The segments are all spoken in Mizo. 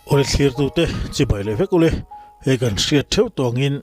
Awle thlirtute chibai leh vek ule, hei kan hriat theuh tawngin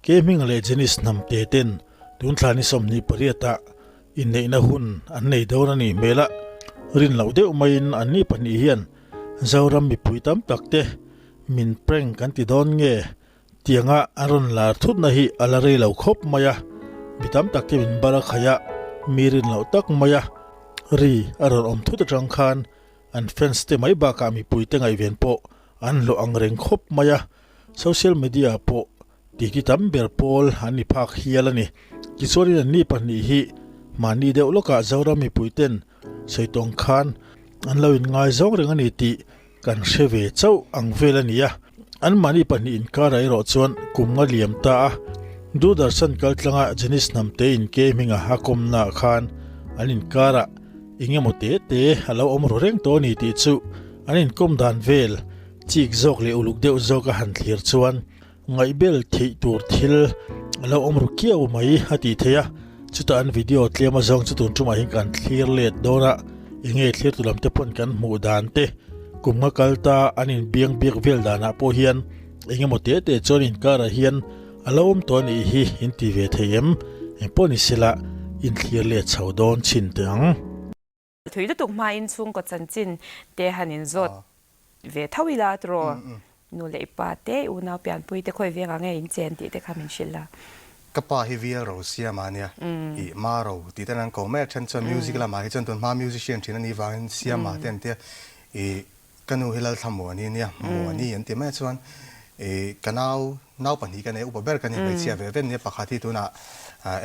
Ke hminga leh Janice hnamte ten tun thla ni 28 ah inneihna hun an nei dawn a nih hmel a, rin loh deuh maiin anni pahnih hian Zoram mipui tam tak te min prank kan ti dawn nge tianga an rawn lar thutna hi a la rei lo khawp mai a, mi tam tak te min bar a khaih a, mi rin loh tak mai a ri a rawn awm thut atang khan an fans te mai bakah mipui te ngaihven pawh an hlawh ang reng khawp mai a, social media pawh Titi tam ber pawl an ni phak hial a ni. Tichuanin anni pahnih hi mahni deuh lawkah Zoram mipuiten sawi tawng khan an lo inngaizawng reng a ni tih kan hre ve chauh ang vel a ni a. Anmahni pahnih inkarah erawh chuan kum nga liam ta a, Doordarshan kaltlanga Janice Hnamte inke hminga a kawmnaah khan an inkarah eng emaw te te a lo awm ru reng tawh a ni tih chu an inkawm dan vel chik zawk leh uluk deuh zawk a han thlir chuan Ngaihbel theih tur thil a lo awm ru kiau mai a tih theih a, chutah an video tlem azawng chu tun tumah hian kan thlir let dawn a, enge thlir tu lam te pawn kan hmuh dan te, kum nga kal ta an inbiang biak vel danah pawh hian eng emaw te te chuan inkarah hian a lo awm tawh a nih hi in ti ve thei em? Engpawh ni sela inthlir let chho dawn chhin teh ang. Thui lutuk hmain chhungkaw chanchin te han inzawt ve tho ila tiraw? Nu leh i pa te, i unau pianpui te khawi vengah nge in chen tih te kha min hrilh a. Ka pa hi VL Ro siam a nia, i Ma Ro tih ten an ko mai a, then chuan music lamah hi chuan tunhma musician thin a nih vangin Siama te an tia, i ka nu hi Lalthlamuani a nia, Muani an ti mai a chuan i ka nau, nau pahnih ka nei a, upa ber ka ni, hmeichhia ve ve an nia, pakhat hi tunah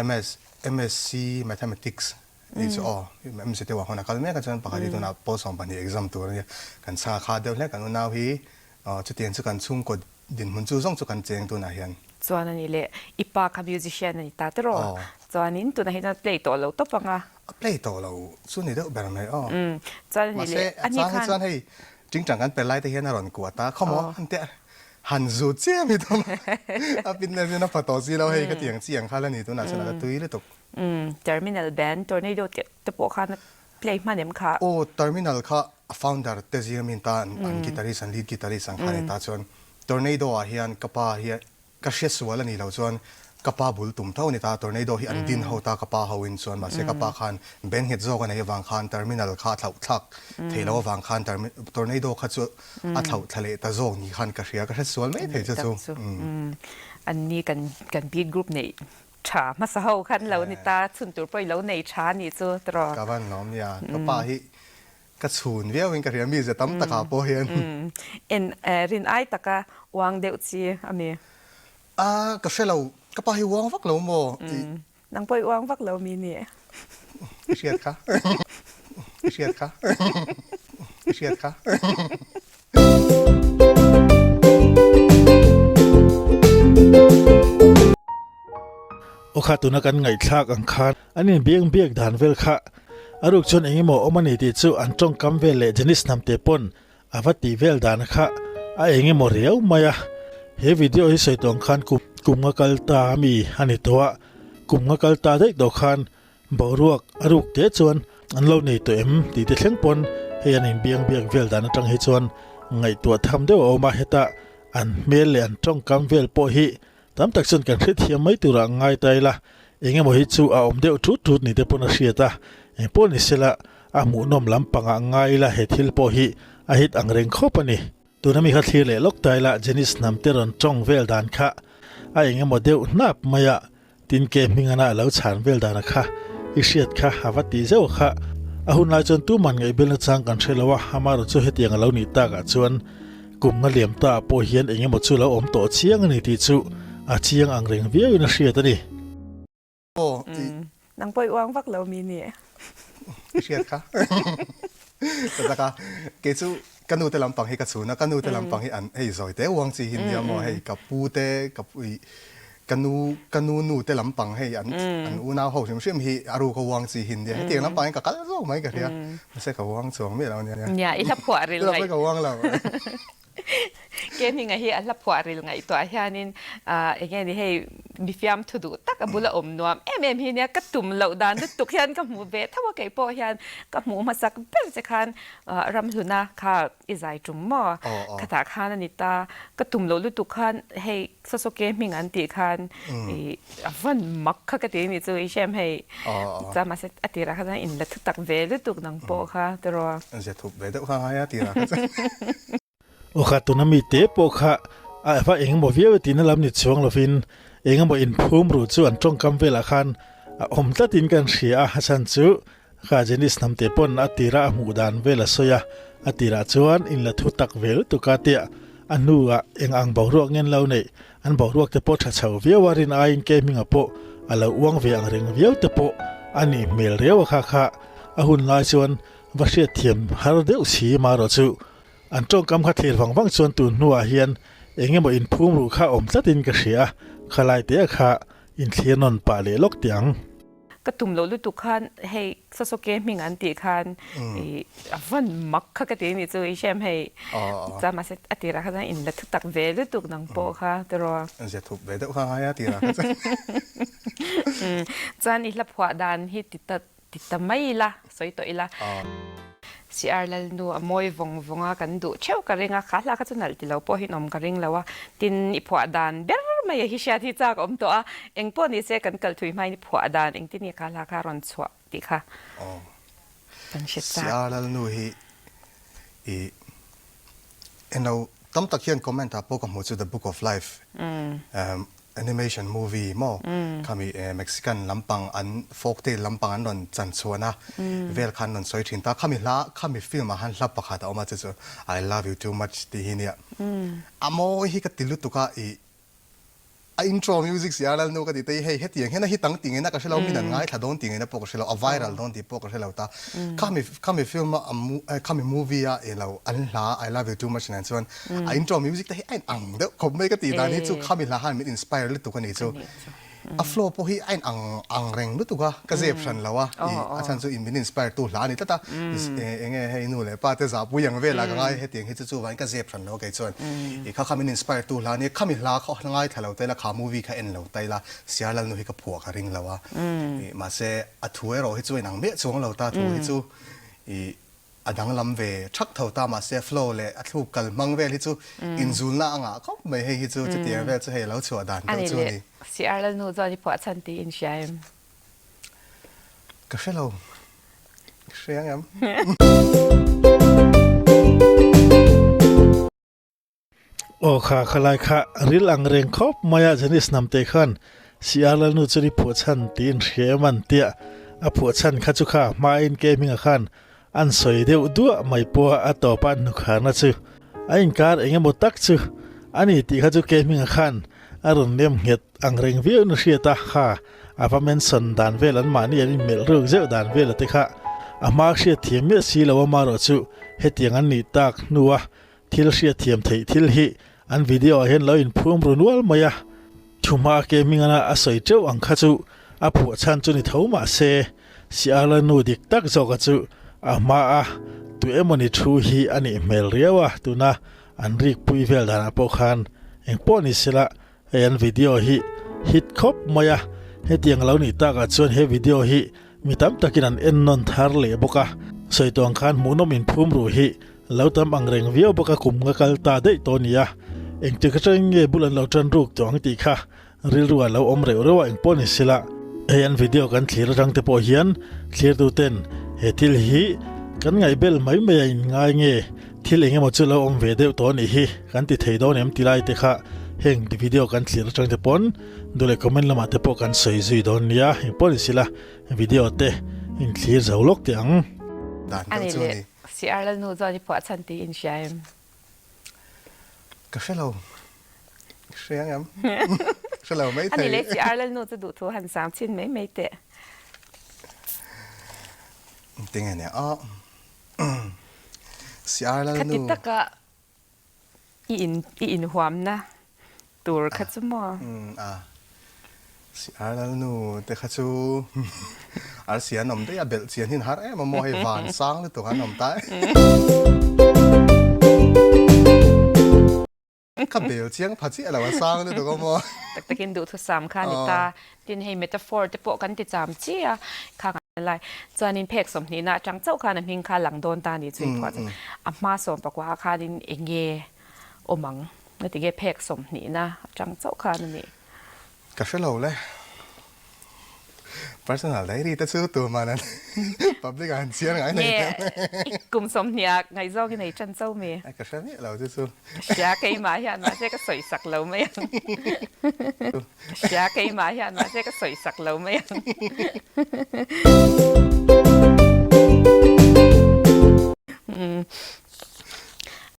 MS, MSc Mathematics Ni chu aw, MZ te uah hun a kal mek a chuan pakhat hi tunah pawl 12 exam tur a nia. Kan chhang a kha deuh hle kan unau hi chutiang chu kan chhungkaw dinhmun chu zawng chu kan cheng tunah hian. Chuan a nih leh i pa kha musician a ni ta tiraw? Chuanin tunah hian a play tawh lo tawp ang a. A play tawh lo chu ni deuh ber mai aw. Chuan a nih leh a ni khan. Mahse a chang hi chuan hei tingtang kan pe lai te hian a rawn kuah ta khawmaw an tia han zut chiam hi tum a fitness in a pha tawh si lo hei khatiang chi ang kha la ni tunah chuan a la tui lutuk. Umm Terminal band Tornado tih te pawh khan a play hman em kha? Aw Terminal kha a founder te zinga min ta an guitarist an lead guitarist ang kha a ni ta chuan Tornado ah hian ka pa hian ka hria sual a nih loh chuan ka pa bul tum tho a ni ta Tornado hi an din ho ta ka pa ho in chuan mahse ka pa khan band nghet zawk a neih avang khan Terminal kha a thlauh thlak theih loh avang khan Tornado kha chu a thlauh thla leh ta zawk ni khan ka hria ka hre sual mai thei chu chu. An ni kan kan beat group neih Tha hmasa ho khan lo ni ta, chhun tur pawh i lo nei tha nih chu tiraw. Ka van lawm nia, ka pa hi ka chhun viau in ka hria mi ze tam takah pawh hian. En rin ai taka uang deuh chi a mi? A ka hre lo, ka pa hi uang vak lo maw tih. Nang pawh i uang vak lo mi nih? I hriat kha, i hriat kha, i hriat kha. Aw kha tuna kan ngaihthlak ang khan an inbiang biak dan vel kha a ruk chuan engemaw awm a ni tih chu an tawngkam vel leh Janice hnamte pawn a va tih vel dan kha a engemaw riau mai a. He video hi sawi tawng khan kum kum nga kal ta ami a ni tawh a, kum nga kal ta daih tawh khan boruak a ruk te chuan an lo nei tawh em tih te thleng pawn hei an inbiang biak vel dan atang hi chuan ngaihtuah tham deuh a awm a, heta an hmel leh an tawngkam vel pawh hi Tam tak chuan kan hrethiam mai turah an ngai ta ila, eng emaw hi chu a awm deuh thut thut ni te pawn a hriat a, eng pawh ni sela a hmuhnawm lampangah ngai ila he thil pawh hi a hit ang reng khawp a ni. Tuna mi kha thlir leh lawk ta ila Janice hnam te rawn tawng vel dan kha a eng emaw deuh hnap mai a, tin ke hmingana a lo chhan vel dana kha i hriat kha a va tih zeuh kha. A hun lai chuan tuman ngaihbelna chang kan hre lo a, amaherawhchu chu hetiang a lo nih takah chuan Kum nga liam ta ah pawh hian eng emaw chu lo awm tawh chiang a ni tih chu a chiang ang reng viau in a hriat a ni. Aw tih. Nang pawh i uang vak lo mi ni. I hriat kha. Ka zak a, kei chu ka nu te lampang hi ka chhun a, ka nu te lampang hi an hei zawi te uang chi hi nia maw hei ka pu te ka pu i Ka nu, ka nu nu te lampang hei an an unau ho hrim hrim hi a ruk a uang chi hin nia. Hetiang lampang hian ka kal zawk mai ka hria. Mahse ka uang chuang miah lo ania. Nia, i hla phuah ril ngaih. Ka uang lo. Keninga hi a hla phuah ril ngaihtuah hianin eng nge ni hei mi fiamthu duh tak a bula awm nuam em em hi nia ka tum loh dan lutuk hian ka hmu ve tho a keipawh hian ka hmuh hmasak ber che khan Ramhluna kha i zai tum maw khatah khan a ni ta ka tum loh lutuk khan hei Sawsawke hming an tih khan i a van mak kha ka ti a nih chu i hrem hei chuan mahse a tirah kha chuan in la thu tak ve lutuk nang pawh kha tiraw. Zia thup ve deuh kha ngai a tirah kha chuan. Aw kha tuna mi te pawh kha a va engemaw viau e tihna lam ni chuang lovin engemaw inphum ru chu an tawngkam velah khan a awm tlatin kan hria a, a chhan chu kha Janice hnamte pawn a tirah a hmuh dan vel a sawi a, a tirah chuan in la thu tak ve lutuk a tia a hnuah eng ang boruak ngen lo neih an boruak te pawh tha chho viau a rin aiin ke hminga pawh a lo uang ve ang reng viau te pawh a nih hmel riau a kha kha a hun lai chuan va hriatthiam har deuh si marawh chu An tawngkam kha thlir vang vang chuan tun hnuah hian eng emaw inphum ruh kha awm tlatin ka hria a, khalai te kha inthlir nawn pah leh lawk teh ang. Ka tum loh lutuk khan hei Sawsawke hming an tih khan i a van mak kha ka ti a nih chu i hrem hei chuan mahse a tirah kha chuan in la thu tak ve lutuk nang pawh kha tiraw. Zia thup ve deuh kha ngai a tirah kha chuan. Chuan i hla phuah dan hi ti ta Ti ta mai ila, sawi tawh ila. CR Lalnu a mawi vawng vawng a, kan duh theuh ka ring a, kha hla kha chu nalh ti lo pawh hi awm ka ring lo a, tin i phuah dan ber mai a hi hriat hi chak a awm tawh a, eng pawh ni se kan kal thui hmain i phuah dan engtin nge kha hla kha a rawn chhuah tih kha kan hre chak. CR Lalnu hi i Eno tam tak hian comment ah pawh ka hmuh chu The Book of Life animation movie maw khami Mexican lampang an folktale lampang an rawn chan chhuahna vel khan rawn sawi thin ta. Khami hla khami film ah khan hla pakhat a awm a chu chu I love you too much tih hi nia. A mawi hi ka ti lutuk a i A intro music si a Lalnu ka ti te hi hei hetiang hian a hit ang tih ngaihna ka hre lo, min an ngaithla dawn tih ngaihna pawh ka hre lo, a viral dawn tih pawh ka hre lo ta. Khami khami film a khami movie a ilo an hla I love you too much nen chuan a intro music te hi a in ang deuh khawp mai ka tih dan hi chu khami hla khan min inspire lutuk a ni chu. A flow pawh hi a in ang ang reng lutuk a, ka zep hran lo a, ih a chhan chu min inspire tu hla a ni tlat a, eng nge hei nu leh pa te zahpui ang velah ka ngai hetiang hi chu chuvangin ka zep hran lo a kei chuan ih kha kha min inspire tu hla a nia, khami hla kha ngaithla lo ta ila kha movie kha en lo ta ila Siarlalnu hi ka phuah ka ring lo a, ih mahse a thu erawh hi chu a inang miah chuang lo ta thu hi chu ih A danglam ve thak tho ta mahse a flow leh a thluk kal hmang vel hi chu inzulna a ngah khawp mai hei hi chu chutiang vel chu hei a lo chhuah dan deuh chu a ni. CR Lalnu chuan i phuah chhan tih in hria em? Ka hre lo. Ka hre ang em? Aw kha khalai kha ril ang reng khawp mai a Janice Hnamte khan CR Lalnu chuan i phuah chhan tiin hria em an tia a phuah chhan kha chu kha hmain ke hminga khan an sawi deuh duah mai pawha a tawpa an hnukharna chu a inkar eng emaw tak chu a ni tih kha chu ke hminga khan a rawn lem nghet ang reng viau in a hriat a kha a va mention dan vel an mahni an inmelh ruk zeuh dan vel a te kha a hma hriat thiam miah si lo a marawh chu hetiang an nih tak hnua Thil hriatthiam theih thil hi an video ah hian lo inphum ru nual mai a, thuhma a ke hmingana a sawi teuh ang kha chu a phuah chhan chu ni tho mah se, Siala nu dik tak zawka chu a hma a tu emawni thu hi a nih hmel riau a, tuna an rik pui vel danah pawh khan engpawh ni sela Hei an video hi hit khawp mai a, hetiang lo nih takah chuan he video hi mi tam takin an en nawn thar leh bawk a, sawi tawng khan hmuhnawm inphum ruh hi lo tam ang reng viau bawk a kum nga kal ta daih tawh a ni a, engtik atangin nge bul an lo tan ruk tawh ang tih kha rilru ah lo awm reuh reuh a engpawh ni sela. Hei an video kan thlir atang te pawh hian thlirtu ten he thil hi kan ngaihbel mai mai a in ngai nge Thil eng emaw chu lo awm ve deuh tawh anih hi, kan ti thei dawn em ti lai te kha heng video kan thlir atang te pawn duh leh comment lamah te pawh kan sawi zui dawn nia, engpawh ni sila video te in thlir zo lawk teh ang. Dan A deuh ni chu leh a ni. CR Lalnu chuan i phuah chhan tih in hria em? Ka hre lo. Ka hre ang em? Hre lo mai A ni thei. leh CR Lalnu chu duhthu han sang chhin mai mai teh. Tinge nia a. Siar lal Khati nu. taka i in i inhuamna tur kha chu maw? Umm a. Siar lal nu te kha chu arsi an awm daih a, belh chian hi an har em a maw hei van sang lutuk an awm ta e. Ka bel chiang pha chiah lo a sang lutuk a maw. Tak takin duhthusam kha a ni ta. Tin hei metaphor te pawh kan ti cham chi a, khang a lai. Chuanin phek sawmhnihna atang chauh khan a hming kha lang dawn ta a ni chu i phuah chu. A hma sawm pakua khanin eng nge awm ang? Nga tinge phek sawmhnihna atang chauh khan a nih? Ka hre lo le. Personal diary te chu tuman an public ah an chhiar ngai nei em. Nge i kum sawmhnih ah ngaihzawng i nei tan cho mi? Ka hre miah lo chu chu. Ka hria keimah hian mahse ka sawi sak lo mai ang. Ka hria keimah hian mahse ka sawi sak lo mai ang.